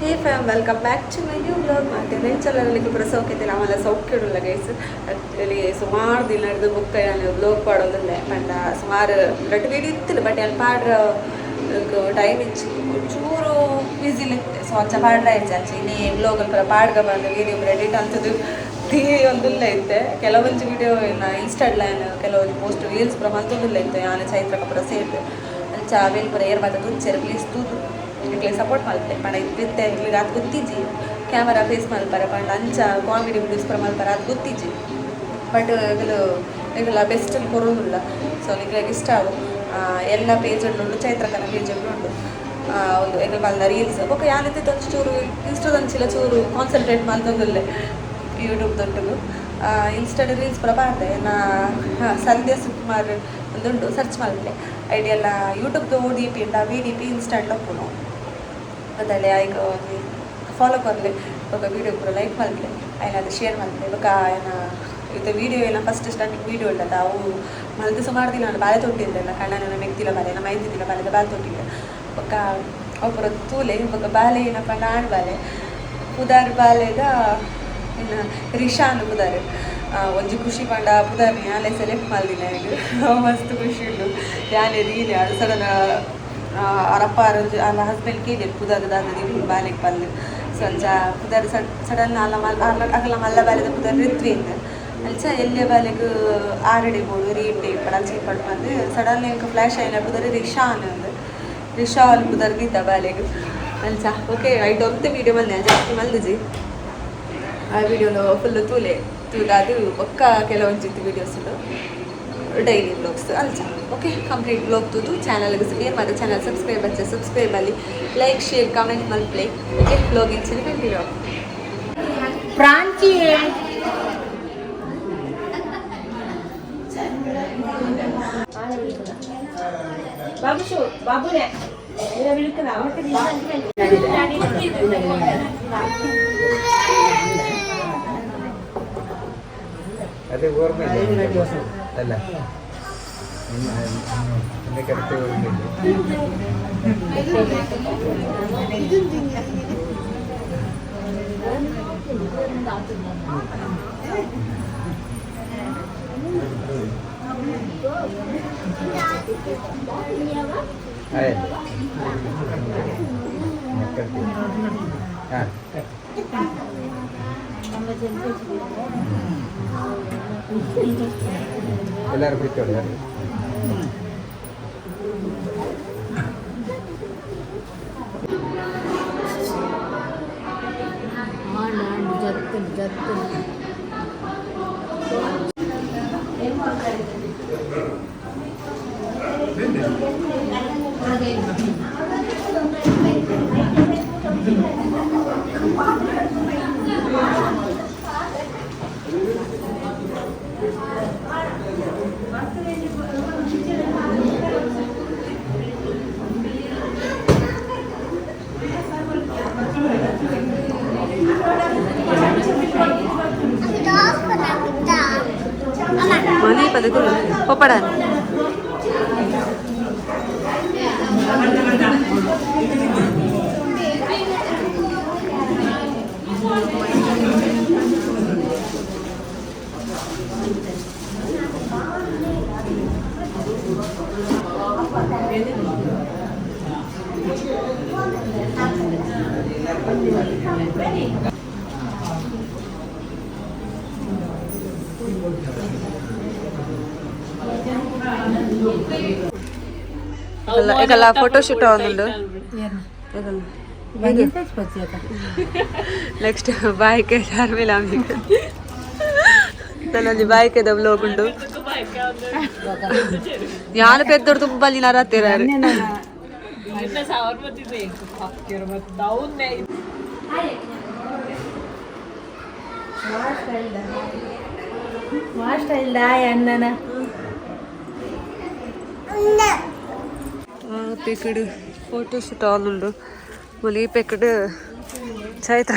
Hey fam, welcome back to my new vlog. ಮತ್ತೆ ನೆಂಚಲಲ್ಲಿ ಪೂರ ಸೌಖ್ಯತೆ, ಆಮೇಲೆ ಸೌಖ್ಯಡುಲ್ಲ ಗೈಸ್. ಆಕ್ಚುಲಿ ಸುಮಾರು ದಿನ ಹಿಡ್ದು ಬುಕ್ಕ ನಾನು ವ್ಲಾಗ್ ಪಾಡೋದಿಲ್ಲ ಪಂಡ ಸುಮಾರು ರಡ್ಡ್ ವೀಡಿಯೋ ಇತ್ತಿಲ್ಲ, ಬಟ್ ಅಲ್ಲಿ ಪಾಡ್ರ ಟೈಮ್ ಇಚ್ಚಿ, ಚೂರು ಬ್ಯುಸಿ ಇತ್ತೆ. ಸೊ ಅಂಚ ಪಾಡ್ರ ಇಜ್ಜಿ. ಅಂಚ ಇನ್ನೇ ವ್ಲಾಗ್ ಪೂರ ಪಾಡ್ಗ ಬಂದು ವೀಡಿಯೋ ಪೂರ ಎಡಿಟ್ ಅಂತದ್ದು ಒಂದುಲ್ಲ ಇತ್ತೆ. ಕೆಲವೊಂಜಿ ವೀಡಿಯೋ ಇನ್ಸ್ಟಾಡ್ಲ ಕೆಲವೊಂದು ಪೋಸ್ಟ್ ರೀಲ್ಸ್ ಪೂರ ಮಲ್ತೊಂದುಲ್ಲ ಇತ್ತೆ. ಯಾನ್ ಚೈತ್ರ ಪೂರ ಸೇರ್ದು ಅಂಚ ಅವೇಲ್ ಪೂರ ಏರ್ ಮಾತ ತುಚ್ಚೆರ್, ಪ್ಲೀಸ್ ತೂದು ನಿಕ್ಲೆ ಸಪೋರ್ಟ್ ಮಲ್ಪೆ. ಪಂಡ ಇತ್ತೆ ನಿಕ್ಲೆಗ್ ಆತ್ ಗೊತ್ತಿಜ್ಜಿ, ಕ್ಯಾಮರಾ ಫೇಸ್ ಮಲ್ಪರೆ ಪಂಡ ಅಂಚ ಕಾಮಿಡಿ ವೀಡಿಯೋಸ್ ಪೂರ ಮಲ್ಪರೆ ಅದು ಗೊತ್ತಿಜ್ಜಿ. But ಎಗಲು ಎಗಲ best ಕೊರೋದುಲ್ಲ. ಸೊ ನಿಕ್ಲೆಗ್ ಇಷ್ಟ ಆವು. ಎಲ್ಲ ಪೇಜ್ ಉಂಟು, ಚೈತ್ರಕನ ಪೇಜ್ ಉಂಟು. ಒಂದು ಎಗಲ್ ಮಲ್ದ ರೀಲ್ಸ್ ಬೊಕ್ಕ ಯಾನ್ ಇತ್ತೆ ಒಂಜಿ ಚೂರು ಇನ್ಸ್ಟಾದಂಚಿಲ ಚೂರು ಕಾನ್ಸಂಟ್ರೇಟ್ ಮಲ್ತೊಂದುಲ್ಲೆ. ಯೂಟ್ಯೂಬ್ ದೊಟ್ಟುಗು ಇನ್ಸ್ಟಾಡ್ ರೀಲ್ಸ್ ಪೂರ ಪಾಡ್ದೆ. ನಾ ಸಂಧ್ಯಾ ಸುಕುಮಾರ್ ಒಂದುಂಡು, ಸರ್ಚ್ ಮಲ್ಪಲೆ. ಐಡಿ ಎಲ್ಲ ಯೂಟ್ಯೂಬ್ದು ಓ ಡಿ ಪಿ ಉಂಡು, ವಿ ಡಿ ಪಿ ಇನ್ಸ್ಟಾಡ್ಲ ಉಪ್ಪುನು. ಗೊತ್ತಲೆ ಐಕ್ ಒಂಜಿ ಫಾಲೋ ಕೊರ್ಲೆ, ಬೊಕ ವೀಡಿಯೋ ಪೂರ ಲೈಕ್ ಮಲ್ಪಲೆ, ಐನಾದ್ ಶೇರ್ ಮಲ್ಪಲೆ. ಬೊಕ ಏನ ಇತ್ತೆ ವೀಡಿಯೋ ಎಲ್ಲ ಫಸ್ಟ್ ಸ್ಟಾರ್ಟಿಂಗ್ ವೀಡಿಯೋ ಉಂಡತ, ಅವು ಮಲ್ತ್ ಸುಮಾರು ದಿನ ಆಂಡ್. ಬಾಲೆ ತೊಟ್ಟಿಲ್ಲ, ಕಣ್ಣನ ಮೆಗ್ದಿಲ ಬಾಲೆ, ನಮ್ಮ ಮೈಂದಿದಿಲ ಬಾಲೆದ ಬಾಲೆ ತೊಟ್ಟಿಲ್ಲ. ಬೊಕ ಅವು ಪೂರ ತೂಲೆ. ಬೊಕ ಬಾಲೆ ಏನಪ್ಪ, ಆಣ್ ಬಾಲೆ, ಪುದಾರ್ ಬಾಲೆದ ಇನ್ನ ರಿಶಾನ್ ಪುದಾರ್. ಒಂಜಿ ಖುಷಿ ಪಂಡ ಪುದಾರ್ ಯಾನೆ ಸೆಲೆಕ್ಟ್ ಮಲ್ದಿನ. ಮಸ್ತ್ ಖುಷಿ ಉಂಡು. ಯಾನೆ ದೀನೆ ಅದು ಸಡನ್ ಅರಪ್ಪ ಅಲ್ಲ ಹಸ್ಬೆಂಡ್ ಕೇಳಿದ್ರು, ಪುದಾರ್ ದಾದ ದೀಪುಂಡು ಬಾಲೆಗ್ ಪಂದ್. ಸೊ ಅಂಚ ಪುದರ್ ಸಡನ್ ಅಲ್ಲ ಮಲ್ ಅಕಲ್ನ ಮಲ್ಲ ಬಾಲೆದ ಪುದರ್ ರಿತ್ವಿನ್. ಅಂಚ ಎಲ್ಯ ಬಾಲೆಗ್ ಆರಡೆ ಬೋಡು, ರೀಟೆ ಇಪ್ಪಡ್, ಅಂಚ ಇಪ್ಪಡ್ ಪಂದ್ ಸಡನ್ ಎಂಕ್ ಫ್ಲಾಶ್ ಆಯಿನ ಪುದರ್ ರಿಶಾನ್ ಅಂದ್. ರಿಶಾನ್ ಪುದರ್ ದೀತ ಬಾಲೆಗ್ ಅಂಚ. ಓಕೆ, ಐಟ್ ಒಂತೆ ವೀಡಿಯೋ ಮಲ್ದೆ, ಜಾಸ್ತಿ ಮಲ್ದಿಜಿ. ಆ ವಿಡಿಯೋನು ಫುಲ್ ತೂಲೆ. ತೂದಾದು ಬೊಕ್ಕ ಕೆಲವೊಂಜಿತ್ತು ವೀಡಿಯೋಸ್ ಡೈಲಿ ವ್ಲಾಗ್ಸ್ ಅಂಚ. ಓಕೆ, ಕಂಪ್ಲೀಟ್ ವ್ಲಾಗ್ ತೂದು ಚಾನಲ್ಗೆ ಏನು ಮಾತ್ರ ಚಾನಲ್ ಸಬ್ಸ್ಕ್ರೈಬ್ ಅಚ್ಚ ಸಬ್ಸ್ಕ್ರೈಬ್ ಅಲ್ಲಿ, ಲೈಕ್, ಶೇರ್, ಕಮೆಂಟ್ ಮಲ್ಪ್ಲೆ. ಓಕೆ, ವ್ಲಾಗ್ ಇಂಚನೆ ಕಂಟಿನ್ಯೂ. ಪ್ರಾಂಚಿ. ബാബുഷു, ബാബുനെ വിളിക്കുന്ന. അത് ഓർമ്മയില്ല. അല്ല, എന്നെ കറക്റ്റ് ഓർമ്മയില്ല. ആയല്ലേ മക്കൾക്ക് ആ എല്ലാവരും പിടിച്ചോളൂ. ಆಂಡ್ ಜತ್ತನ್ ಜತ್ತನ್. ಮನೆ ಪದಕುಲು ಪಪ್ಪಡ. ಈಗೆಲ್ಲ ಫೋಟೋ ಶೂಟ್ ಆವೊಂದುಂಡು. ನೆಕ್ಸ್ಟ್ ಬಾಯ್ಕೆ ಶರ್ಮಿಲ ನನ್ನೊಂಜಿ ಬಾಯ್ಕೆದ ವ್ಲಾಗ್ ಉಂಡು. ಯಾನ್ ಪೆದ್ದೊಡು ತುಂಬ ಬಲ್ಲಿನ ರಾತಿರಾರು. ಅಣ್ಣನ ಪೇಕಡ್ ಫೋಟೋ ಶೂಟ್ ಆವೊಂದುಂಡು. ಮೂಲು ಈ ಪೆಕ್ಕಡ್ ಚೈತ್ರ.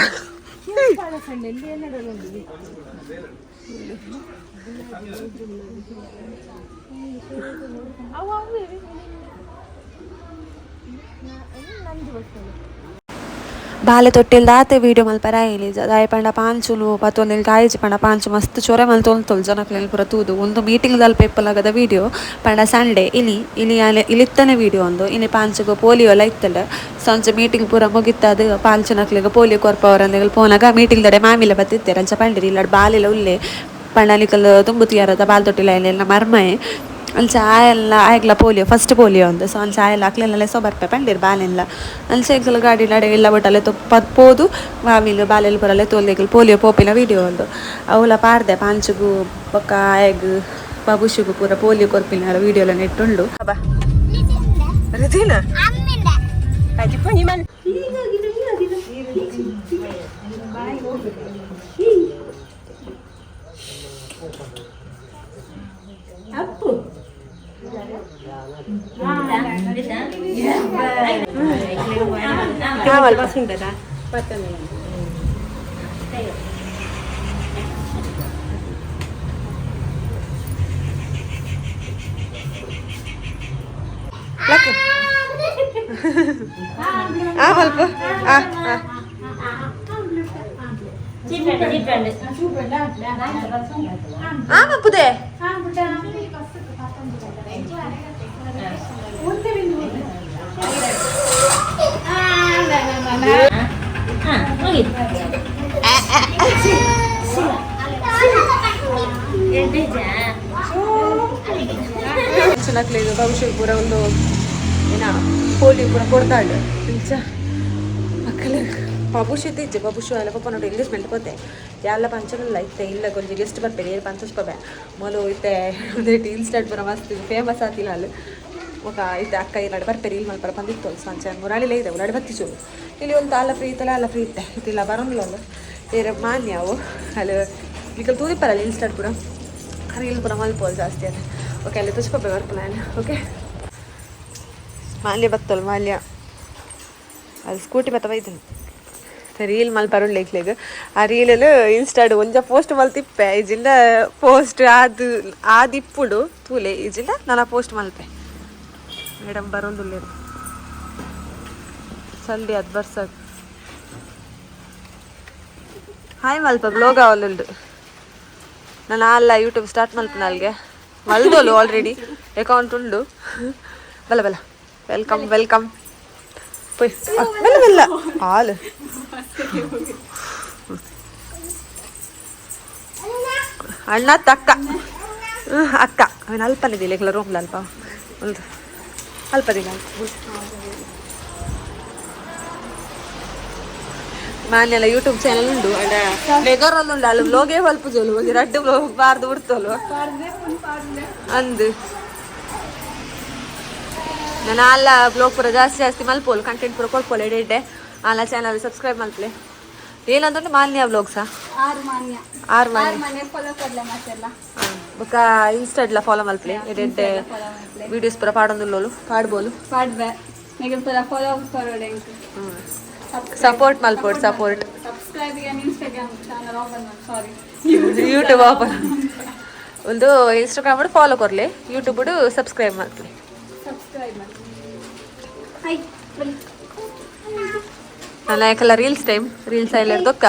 ಬಾಲೆ ತೊಟ್ಟಿಲ್ ದಾತೆ ವೀಡಿಯೋ ಮಲ್ಪರ ಆಯ್ಲಿ. ದಾಯೆ ಪಂಡ ಪಾಂಚುನು ಪತ್ತೊಂದು ಕಾಯಿಜಿ ಪಂಡ ಪಾಂಚು ಮಸ್ತ್ ಚೊರೆ ಮಲ್ತೊಂತೊಲ್ ಜನಕ್ಲೆನ್ ಪೂರ ತೂದು. ಒಂದು ಮೀಟಿಂಗ್ ದಲ್ಪ ಇಪ್ಪಲಾಗದ ವೀಡಿಯೋ ಪಂಡ ಸಂಡೇ ಇನಿ ಇನಿ ಇಲಿತ್ತನೆ ವೀಡಿಯೋ ಒಂದು. ಇನಿ ಪಾಂಚುಗು ಪೋಲಿಯೋ ಲ ಇತ್ತಂಡ್. ಸೊ ಅಂಚ ಮೀಟಿಂಗ್ ಪೂರ ಮುಗಿತ್ತದು ಪಾಂಚುನಕ್ಲೆಗ್ ಪೋಲಿಯೋ ಕೊರ್ಪವರಂದ್ ಪೋನಾಗ ಮೀಟಿಂಗ್ ದಡೆ ಮಾಮಿಲ ಬತ್ತಿತ್ತೆರ್. ಅಂಚ ಪಂಡಿರಿ ಇಲ್ಲಡ್ ಬಾಲೆಲ ಉಲ್ಲೆ ಪಂಡ ನಿಕಲ್ ದುಂಬು ತುಯರದ ಬಾಲ್ ತೊಟ್ಟಿಲ ಎಲ್ಲ ಮರ್ಮಯೆ. ಅಂಚ ಆಯೆಲ್ಲ ಆಯಗ್ಲ ಪೋಲಿಯೋ ಫಸ್ಟ್ ಪೋಲಿಯೋ ಅಂದ್. ಸೊ ಅಂಚ ಆಯೆಲ್ಲ ಅಕ್ಲೆಲ್ಲ ಲೆಸೊ ಬರ್ಪೆ ಪಂಡಿರ್ ಬಾಲೆನ್ಲ. ಅಂಚ ಎಂಕುಲು ಗಾಡಿ ನಡೆ ಇಲ್ಲ ಬೊಟ್ಟಲೆ ಪೋದು ಮಾಮಿಲು ಬಾಲೆಲ್ ಪೂರ ಲೆತ್ತೊಂದು ಎಂಕುಲು ಪೋಲಿಯೋ ಪೋಪಿನ ವೀಡಿಯೋ ಉಂದು. ಅವುಲ ಪಾಡ್ದೆ ಪಾಂಚುಗು ಬೊಕ್ಕ ಆಯಗ್ ಬಬುಷುಗು ಪೂರ ಪೋಲಿಯೋ ಕೊರ್ಪಿನ ವೀಡಿಯೋಲ ನೆಟ್ಟುಂಡು. ರಿತಿನ ಮಲ್ಪ ಆ ಆ ಆ ಮಪ್ಪುದೆ. ಭವಿಷ್ಯ ಪೂರ ಒಂದು ಏನ ಪೋಲಿಯೋ ಪೂರ ಕೊಡ್ತಾಳು. ಇಂಚ ಮಕ್ಕಳು ಪಬುಷು ಇಜ್ಜೆ ಪಬುಷು ಅಲ್ಲ ಪಪ್ಪ ನೋಡಿ ಎಂಗೇಜ್ಮೆಂಟ್ ಪೋತೆ ಯಾಲ ಪಂಚನಲ್ಲ ಇತ್ತೆ ಇಲ್ಲ ಕೊಂಚ ಗೆಸ್ಟ್ ಬರ್ಪೇನೆ ಏರು ಪಂಚಸ್ ಪಬೆ ಮೊಲು ಇತ್ತೆ ಇನ್ಸ್ಟಾಟ್ ಪೂರ ಮಸ್ತ್ ಫೇಮಸ್ ಆತಿಲ್ಲ ಅಲ್ಲಿ. ఒక ಇತ್ತೆ ಅಕ್ಕ ಈ ನಡೆ ಬರ್ಪೇರು ಇಲ್ಲಿ ಮಲ್ಪರ ಬಂದಿತ್ತು ಸಂಚೆ ಮುರಾಳಿಲೇ ಇದೆ ಮುರಾಳಿ ಬತ್ತಿಚು ಇಲ್ಲಿ ಒಂದು ಅಲ್ಲ ಫ್ರೀ ಇತ್ತಲ್ಲ ಅಲ್ಲ ಫ್ರೀ ಇತ್ತೆ ಇತ್ತಿಲ್ಲ ಬರೋಲ್ಲ ಏರ ಮಾನ್ಯ ಅವು ಅಲ್ಲಿ ನಿಕಲ್ ತೂದಿಪ್ಪರಲ್ಲ ಇನ್ಸ್ಟಾಟ್ ಪೂರ ರೀಲ್ ಪೂರ ಮಲ್ಪೋಲ್ ಜಾಸ್ತಿ ಅಲ್ಲ. ಓಕೆ ಅಲ್ಲಿ ತುಚ್ಪಪ್ಪೆ ಬರ್ಪು ನಾನು. ಓಕೆ ಮಾಲ್ಯ ಬತ್ತಲ್ ಮಾಲ್ಯ ಅದು ಸ್ಕೂಟಿ ಬತ್ತ ಬೈತೀನಿ ರೀಲ್ ಮಲ್ಪರುಂಡು ಲೇಕ್ಲೆಗ್ ಆ ರೀಲಲ್ಲಿ ಇನ್ಸ್ಟಾಡ್ ಒಂಜ ಪೋಸ್ಟ್ ಮಲ್ತಿಪ್ಪೆ ಇಜಿಂಡ ಪೋಸ್ಟ್ ಅದು ಆದಿಪ್ಪುಡು ತೂಲೆ ಇಜಿಂಡ ನಾನು ಪೋಸ್ಟ್ ಮಲ್ಪೆ. ಮೇಡಮ್ ಬರೋಂದುಲ್ಲೇರು ಚಂಡಿ ಅದು ಬರ್ಸಕ್ ಹಾಯ್ ಮಲ್ಪ ಬ್ಲೋಗ್ ಅವಲುಂಡು. ನಾನು ಅಲ್ಲ ಯೂಟ್ಯೂಬ್ ಸ್ಟಾರ್ಟ್ ಮಲ್ಪನ ಅಲ್ಲಿಗೆ ಮಲ್ದೋಲು ಆಲ್ರೆಡಿ ಅಕೌಂಟ್ ಉಂಡು. ಬಲ ಬಲ welcome welcome ಪೊಯ್ ಬಲ್ಲ ಬಲ್ಲ ಹಾಲು ಅಣ್ಣ ಅಕ್ಕ ಅಕ್ಕ ಅವನ ಅಲ್ಪನಿದಿಲ್ಲ ಇಕ್ಲ ರೂಮ್ಲ ಅಲ್ಪ ಉಲ್ದು ಅಲ್ಪದಿಲ್ಲ ಮಾನ್ಯಲ್ಲ ಯೂಟ್ಯೂಬ್ ಚಾನಲ್ ಉಂಡು ಅಂಡ ಲೆಗರಲ್ಲ ಉಂಡು ಅಲ್ಲಿ ವ್ಲೋಗೇ ಮಲ್ಪುಜೋಲು ಒಂಜಿ ರಡ್ಡು ವ್ಲೋಗ್ ಬಾರ್ದು ಬಿಡ್ತೋಲು ಅಂದು. ನಾನು ಅಲ್ಲ ಬ್ಲಾಗ್ ಪೂರ ಜಾಸ್ತಿ ಜಾಸ್ತಿ ಮಲ್ಪೋಲು ಕಂಟೆಂಟ್ ಪೂರ ಕೊಡ್ಪೋಲು ಎಡೆ ಎಡ್ಡೆ ಅಲ್ಲ ಚಾನಲ್ ಸಬ್ಸ್ಕ್ರೈಬ್ ಮಲ್ಪಲೆ. ಏನಂತಂದ್ರೆ ಮಾನ್ಯ ವ್ಲಾಗ್ಸಾ ಆರು ಮಾನ್ಯ. ಆರು ಮಾನ್ಯ. ಮಾನ್ಯ ಫಾಲೋ ಕೊಡ್ಲೆ ಮಾತೆಲ್ಲ. ಬೊಕ್ಕ ಇನ್ಸ್ಟಾಡ್ಲ ಫಾಲೋ ಮಲ್ಪಲೆ ಎಡೆ ಎಡ್ಡೆ ವೀಡಿಯೋಸ್ ಪೂರ ಪಾಡೊಂದುಲ್ಲೋಲು ಪಾಡ್ಬೋದು. ಪಾಡ್ಬೆ ನೆಗಲ್ ಪೂರ ಫಾಲೋ ಕೊರೋಡೆ. ಸಪೋರ್ಟ್ ಮಲ್ಪೋಡು support. Subscribe Instagram channel open ಮಾಡಿ ಸಾರಿ ಯೂಟ್ಯೂಬ್ ಓಪನ್ ಒಂದು ಇನ್ಸ್ಟಾಗ್ರಾಮ್ ಫಾಲೋ ಕೊರ್ಲೆ ಯೂಟ್ಯೂಬ್ ಸಬ್ಸ್ಕ್ರೈಬ್ ಮಲ್ಪಲೆ. ಸಬ್ಸ್ಕ್ರೈಬ್ ಮಾಡಿ ಹಾಯ್ ಬನ್ನಿ. ನನ್ನ ಯಾಕಲ್ಲ ರೀಲ್ಸ್ ಟೈಮ್ ರೀಲ್ಸ್ ಐಲರ್ ದೊಕ್ಕ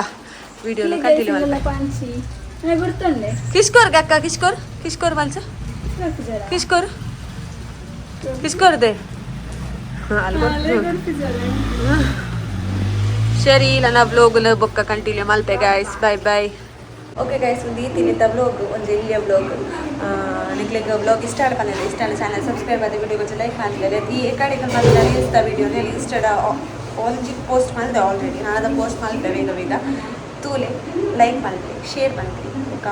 ವಿಡಿಯೋ ಕಂಟಿನ್ಯೂ ಮಲ್ಪೆ. ಪಾಂಚಿ ನನಗೆ ಗುರ್ತುಂಡೆ. ಕಿಷ್ಕೋರ್ ಅಕ್ಕ ಕಿಷ್ಕೋರ್ ಕಿಷ್ಕೋರ್ ಮಲ್ಚ ಕಿಷ್ಕೋರ್ ಕಿಷ್ಕೋರ್ they ಅಲ್ಲಿ. ಸರಿ ನನ್ನ ವ್ಲೋಗ್ ಬೊಕ್ಕ ಕಂಟಿನ್ಯೂ ಮಲ್ಪೆ guys. Bye bye. Okay guys ಒಂದು ಈ ತಿನ್ನಿತ್ತ ವ್ಲೋಗ್ ಒಂದು ಇಲ್ಲಿಯ ವ್ಲೋಗ್ ನಿಕ್ಲೆಗ್ ವ್ಲೋಗ್ ಇಷ್ಟ ಆಡ ಪನ್ನಿಲ್ಲ ಇಷ್ಟ ಆಡ ಚಾನಲ್ ಸಬ್ಸ್ಕ್ರೈಬ್ ಆದ ವಿಡಿಯೋ ಕೊಂಚ ಲೈಕ್ ಮಾಡಿಲ್ಲ. ಈ ಕಡೆ ಮಲ್ದ ರೀಲ್ಸ್ ವಿಡಿಯೋ ಇನ್ಸ್ಟಾಡ ಒಂಜಿ ಪೋಸ್ಟ್ ಮಲ್ದೆ ಆಲ್ರೆಡಿ ನಾನು ಅದ ಪೋಸ್ಟ್ ಮಲ್ಪೆ ಬೇಗ ಬೇಗ ತೂಲೆ ಲೈಕ್ ಮಲ್ಪೆ ಶೇರ್ ಮಲ್ಪೆ ಬೊಕ್ಕ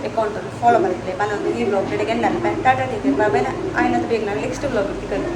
ಅಕೌಂಟ್ ಫಾಲೋ ಮಲ್ಪೆ. ಪನ್ನೊಂದು ಈ ವ್ಲೋಗ್ ರೆಡಿಗೆ ಎಲ್ಲ ಟಾಟಾ ಟೇಕ್ ಬಾಯ್. ಆಯ್ನದು ಬೇಗ ನಾನು ನೆಕ್ಸ್ಟ್ ವ್ಲೋಗ್ ತಿಕ್ಕದು.